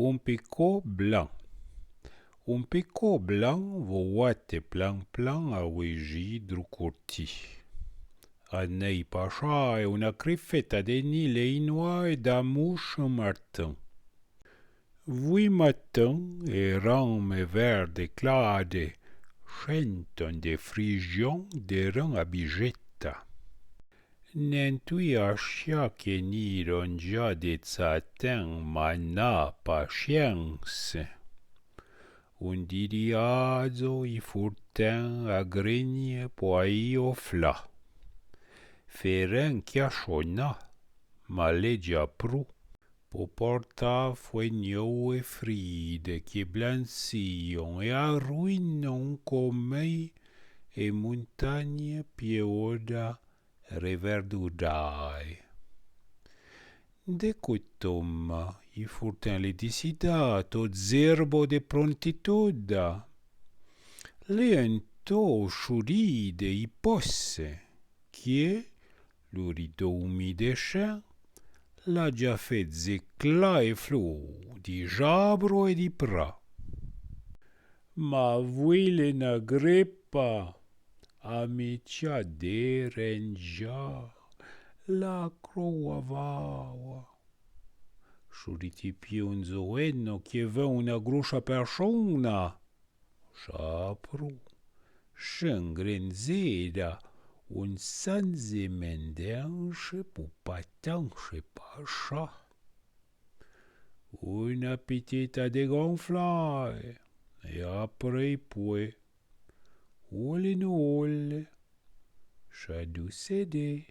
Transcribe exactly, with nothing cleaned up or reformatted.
Un picó blan. Un picó blan vo ouate plan plan a ouéji dru courti. A nei pachae una crifeta de nile inoa e da mouche martin. Vouì matin e ranme verde clade chenton de frijon de ran a bijeta. Nen tui achia que ni ronja de tsatin ma na pachiense. Un diriazo i furtin a grenie po ai o fla. Feren chiachona, ma legia pru. Po porta fouegnou e fride que blanchion e arruinon comei e montagne pieoda reverdudae. De cotoma i furtin le disida to zerbo de prontituda. Le ento churide i posse, que Luri doumi de chen, l'a ja fé zecla e flou, di jabro e di pra. Ma vouì le na grepa, a mi tcha derenja, la croa vaoa. Churiti più un zoeno que ven una grosha persona. Chapru, chengren zeda, un sanzemen denche pou pa tanche pacha. Una pitita de gonflae, e aprei poué, oule no oule, cha du sede.